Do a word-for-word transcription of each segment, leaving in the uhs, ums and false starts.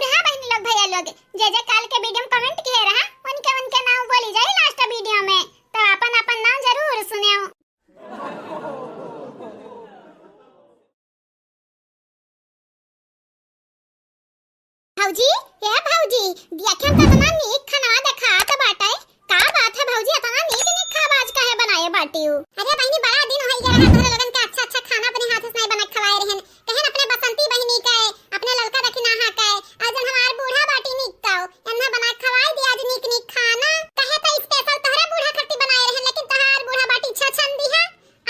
हाँ बहिनी लोग, भैया लोग, जे जे काल के video में comment किहे रहा, उनके उनके नाम बोली जाई last video में, तो अपन अपन नाम जरूर सुनेउ। भौजी, ए भौजी, देखे में तो इतना नीक खाना देखात बाटे। का बात है भौजी, इतना नीक नीक खाना आज काहे बनाए बाटिउ? अरे बहिनी, बड़ा दिन होई गया रहा तोहरे लोगन के अच्छा अच्छा खाना अपने हाथ से नहीं बना खवाए रहन। कहन अपने बसंती बहिनी के, अपने ललका दखिनाहा के, आज जन हमार बूढ़ा बाटी नीक तो, एन्हा बना खवाए दी आज नीक नीक खाना। कहे तो special तोहरे बूढ़ा खातिर बनाए रहन, लेकिन तोहार बूढ़ा बाटी छछन दिहा।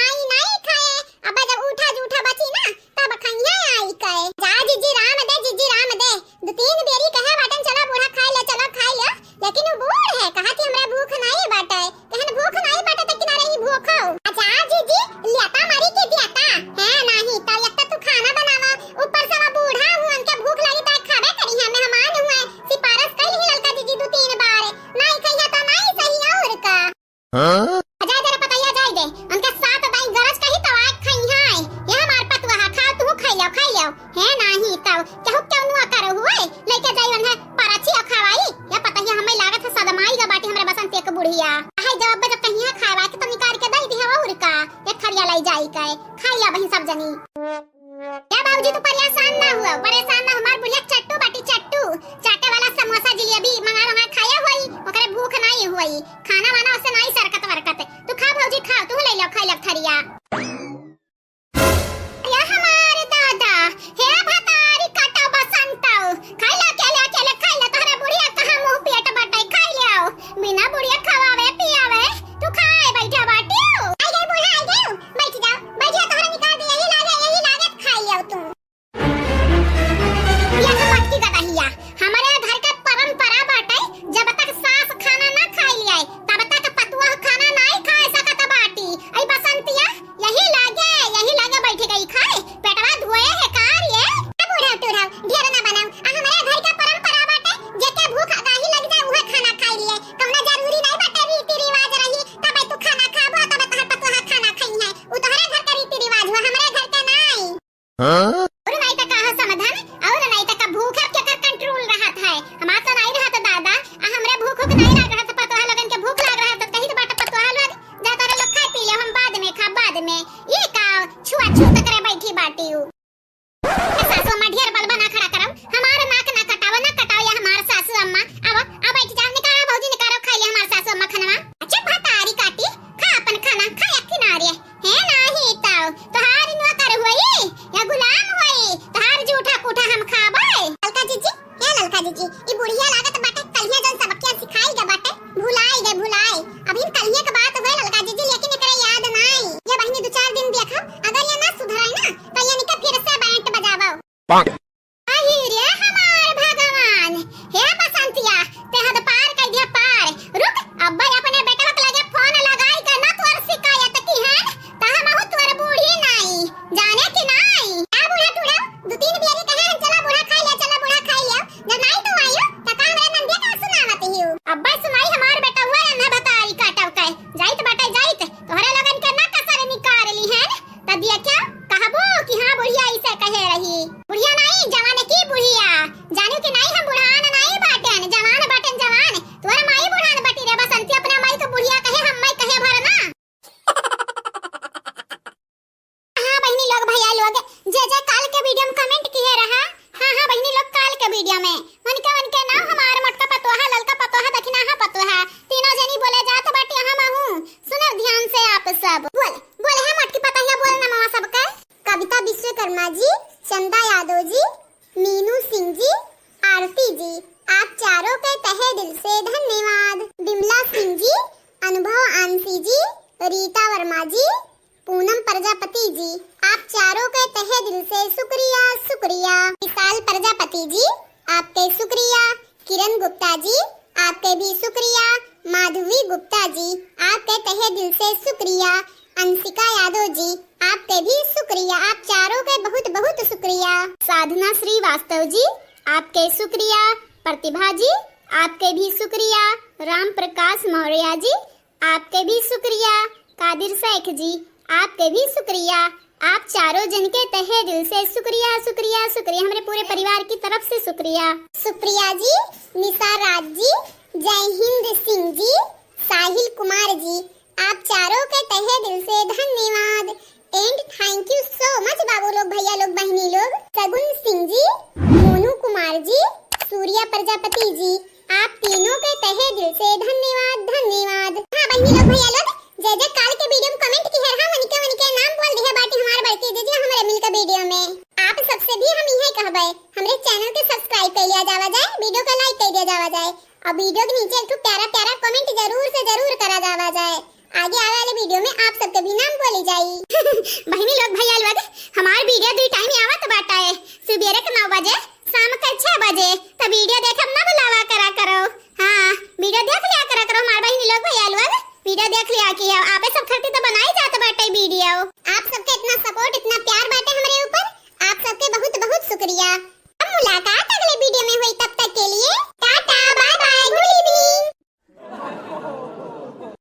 आई नाई खाए, अब जब उठा जूठा बची ना, तब खइया आई कहे। जा जिज्जी राम दे, जिज्जी राम दे। दो तीन बेरी कहे बाटन, "चलो बूढ़ा खाई ले, चलो खाई ले।" लेकिन वो बूढ़ है, कहा कि हमरा भूख नाई बाटे। कहन भूख नाई बाटे, तो किनारे ही भूख हो। अच्छा जिज्जी, लेता मरी के देता है नाही, तो एक तो तू खाना बनावा, ऊपर से वो बूढ़ा हूँ, उनके भूख लगी तो खाबे करी है, मेहमान हुए, सिफारिश कइल ही ललका जिज्जी दो तीन बार। नाई खइया तो नाई सही और का। हाँ? जाए दे रे पतैया, जाए दे। उनके साथ दाई गरज कही तो आग खाई है। ये हमार पतुआ है, खाओ तू, खाई लो, खाई लो। है नाही तो केहू क्यों नुआ करो हुए? लेके जाई उन्हें परचिया खवाई। ये पतैया हमें लागत है सदमाई गा बाटी हमरे बसंती के बुढ़िया। आहे जब अब जब कहीं है खावा के तो निकाल के दे दी है और का। एक थरिया लाई जाई के। खाई लो बहिन सब जनी। ए बाबूजी, तू परेशान ना हुआ, परेशान ना, हमार बुढ़िया चट्टू बाटी, चट्टू। चाटे वाला समोसा जिलेबी मंगा मंगा खाया होई, ओकरे भूख नाई होई, खाना वाना उससे नाई सरकत वरकत। तू खा भौजी खा, तू ले लो, खाई लो थरिया। या हमार दादा, हे भतारी काटा बसंत, खाई लो, अकेले अकेले खाई लो, तोहरे बुढ़िया कहाँ मुंह पेट बटे, खाई लो, बिना बुढ़िया खवावे पियावे, तू खाए बैठा बाटी। आई गई बूढ़ा, आई गई, बैठ जाओ, बैठ जाओ, तोहरे निकाल दे, यही लागे, यही लागत खाई लो तू। या तो मटकी गदहिया, हमरे घर के परंपरा बाटे, जब तक सास खाना ना खाई लियाए, तब तक पतुआ खाना नाई खाए सकत बाटी। आई बसंतिया, यही लागे, यही लागे बैठ गई खाए, पेटवा धोए है कार ये। ए बूढ़ा टूढ़ा, ढेर ना बनाओ, आ हमरे घर के परंपरा बाटे, जेके भूख अगाही लग जाए, उहे खाना खाई लिए, कौनो जरूरी नहीं बाटे रीति रिवाज रही, तब तू खाना खाबो, तब तोहर पतुआ खाना खाई है, उ तोहरे घर के रीति रिवाज हुआ, हमरे घर के नाई। हाँ? और नाई त का हो समाधान, और नाई त का भूख अब केकर control रहत है? हमार तो नाई रहत दादा, आ हमरे भूख उख नाई लाग रहत, पतोहा लोगन के भूख लाग रहत, कहित बाटे पतोहा लोग, जा तारे लोग खाए पी ले, हम बाद में खा, बाद में। ये का छुआ छूत करे बैठी बाटी उ? ए सासू अम्मा ढेर बलबा ना खड़ा करब, हमार नाक ना कटावा, ना कटावा या हमार सासू अम्मा। आवा, आ बैठ जा, निकारा भौजी निकारा, खाई ले हमार सासू अम्मा खनवा। अच्छा भतारी काटी, खा अपन खाना, खा एक किनारे। हे नाही ताऊ, तोहार नौकर होई या गुलाम होई? तोहार जूठा कूठा हम खाबै? ललका जीजी, हे ललका जीजी, ई बुढ़िया लागत बाटे, कल्हिया जौन सबकिया सिखाई गए बाटे, भुलाई गए, भुलाई। अभी कल्हिया के बात हुए ललका जीजी, लेकिन एकरे याद नाई। ये बहिनी दो चार दिन देखब, अगर ये ना सुधरे ना, तो ये निके फिर से बैंड बजावो। पाक। अही रे हमार भगवान, हे बसंतिया, ते हद पार कइ दिया पार। रुक, अब्बे अपने बेटवा के लगे फोन लगाई के ना तोर शिकायत किहन, त हमहू तोर बूढ़ी नाई, जाने कि नाई। आ बूढ़ा टूढ़ा, दू तीन बेरी कहे हम, "चला बूढ़ा खाई ले, चला बूढ़ा खाई ले।" जब नाई तू आयो, त का हमरे नंदिया का सुनावत हियो? अब्बे सुनाई हमार बेटवा अन्ना बताई काटव के। जाइत बाटे जाइत, तोहरे लोगन के ना कसर निकाल लिहन। त दिया क्या? कहबो कि हाँ, बुढ़िया इसे कहे रही। बुढ़िया नाई, जवान की बुढ़िया। जानू कि नाई, हम बुढ़ान नाई बाटेन, जवान बाटेन, जवान। तोर माई बुढ़ान बाटी रे बसंती, अपना माई को बुढ़िया कहे, हम माई कहे भर ना। हाँ बहिनी लोग, भैया लोग, जे जे काल के video में comment किहे रहा, हाँ, हाँ, बहिनी लोग, काल के video में। उनके, उनके नाम हमार मोटका पतोहा, ललका पतोहा, दखिनाहा पतोहा। तीनों जनी बोले जात बाटी, हम हूँ। सुनो ध्यान से आप सब। बोल, बोल, हे मोटकी पतोहिया, बोल नमवा सबके। कविता विश्वकर्मा जी, चंदा यादव जी, मीनू सिंह जी, आरती जी, आप चारों के तहे दिल से धन्यवाद। बिमला सिंह जी, अनुभव आंसी जी, रीता वर्मा जी, पूनम प्रजापति जी, आप चारों के तहे दिल से शुक्रिया, शुक्रिया। विशाल प्रजापति जी, आपके शुक्रिया। किरण गुप्ता जी, आपके भी शुक्रिया। माधवी गुप्ता जी, आपके तहे दिल से शुक्रिया। अंशिका यादव जी, आपके भी शुक्रिया, आप चारों के बहुत बहुत शुक्रिया। साधना श्रीवास्तव जी, आपके शुक्रिया। प्रतिभा जी, आपके भी शुक्रिया। राम प्रकाश मौर्य जी, आपके भी शुक्रिया। कादिर शेख जी, आपके भी शुक्रिया। आप चारों जन के तहे दिल से शुक्रिया, शुक्रिया, शुक्रिया, हमरे पूरे परिवार की तरफ से शुक्रिया। सुप्रिया जी, निशा राज जी, जय हिंद सिंह जी, साहिल कुमार जी, आप चारों के तहे दिल से धन्यवाद। And thank you so much बाबू लोग, भैया लोग, बहिनी लोग, सगुन सिंह जी, मोनू कुमार जी, सूर्या प्रजापति जी, आप तीनों के तहे दिल से धन्यवाद, धन्यवाद। हाँ बहिनी लोग, भैया लोग, जे जे काल के video में comment किहे रहा, वनिके वनिके नाम बोल दिहे बाटी हमार बड़की दीदी हमरे मिलके video में। आप सबसे भी हम इहे कहबे, हमरे channel के subscribe कर लिया जावा जाए, video का like कर दिया जावा जाए, और video के नीचे एक ठो प्यारा प्यारा comment जरूर से जरूर करा जावा जाए। आगे आवे वाले video में आप सबके भी नाम बोली जाई। बहिनी लोग, भैया लोग, हमार video दुई time आवत बाटा है, सुबेरे के नौ बजे, शाम के छह बजे। तो video देखे ना भुलावा करा करो। हाँ, video देख लिया करा करो हमार बहिनी लोग, भैया लोग, video देख लिया कि आपे सब खातिर तो बनाई जात बाटे video। आप सबके इतना support, इतना प्यार बाटे हमरे